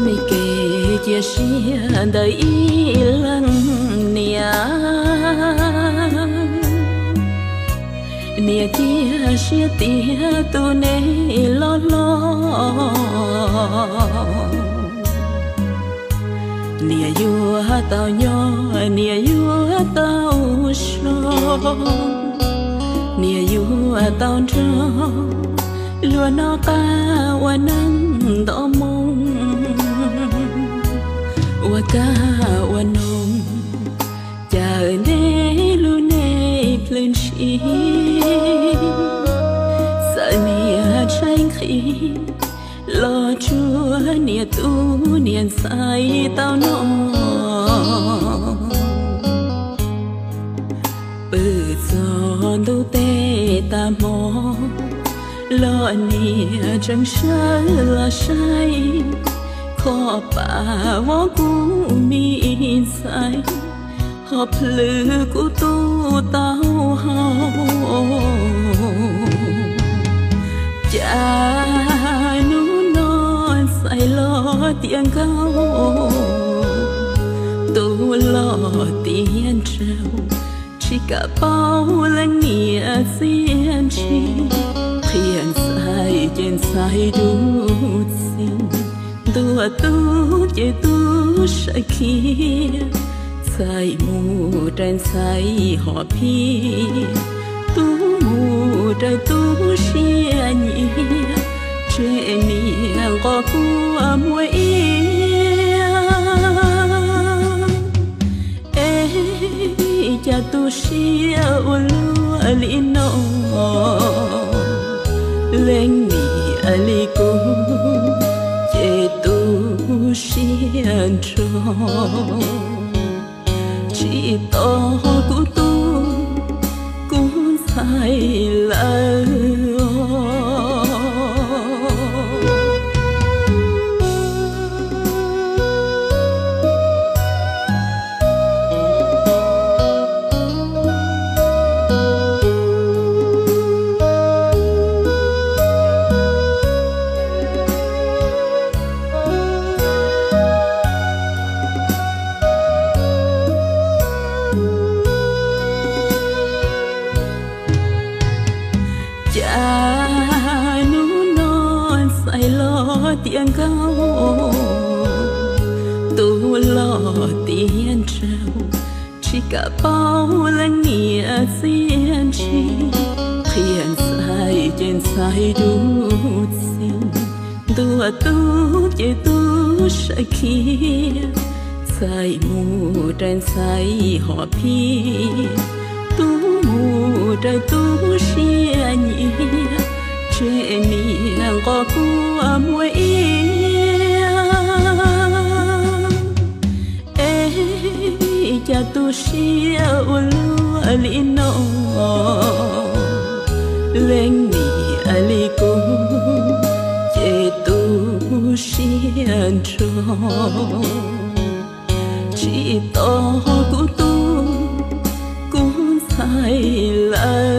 Me kev cia siab ntawm ib leeg niam, niam cia siab tias tus neeg loj hlob, niam yuav tau nyob, niam yuav tau so, niam yuav tau nrog luag noj qab ua neej nto moo, ua kab ua noog, cawm ntev lub neej plhws ntshis. Txawm niam tshaib nqhis los tsuav niam tub niam ntxhais tau noj. Pw txog ntuj teb tag hmo los niam tseem sawv los saib, kho pam vov kuv me ntxhais, ho plhws kuv tub taub hau. Cas hnub no ntxhais los tiav nkauj, tub los tiav nraug, tsis kam paub leej niam txiaj ntsig. Qhia ntxhais ces ntxhais dub txi, ntuas tub ces tub sawv khiav. Ntxhais mus raws ntxhais hom phiaj, tub mus raws tub siab nyiam, tseg niam nqos kua muag iab. Es cas tu siab ua luaj li no, leej niam li kuv ces tu siab nrho, tsis tos kuv tub kuv ntxhais lawm. Cas hnub no ntxhais los tiav nkauj, tub los tiav nraug, tsis kam paub leej niam txiaj ntsig. Qhia ntxhais ces ntxhais dub txi, ntuas tub ces tub sawv khiav. Ntxhais mus raws ntxhais hom phiaj, tub mus raws tub siab nyiam, tseg niam nqos kua muag iab. Es cas tu siab ua luaj li no, leej niam li kuv ces tu siab nrho, tsis tos kuv tub kuv ntxhais lawm.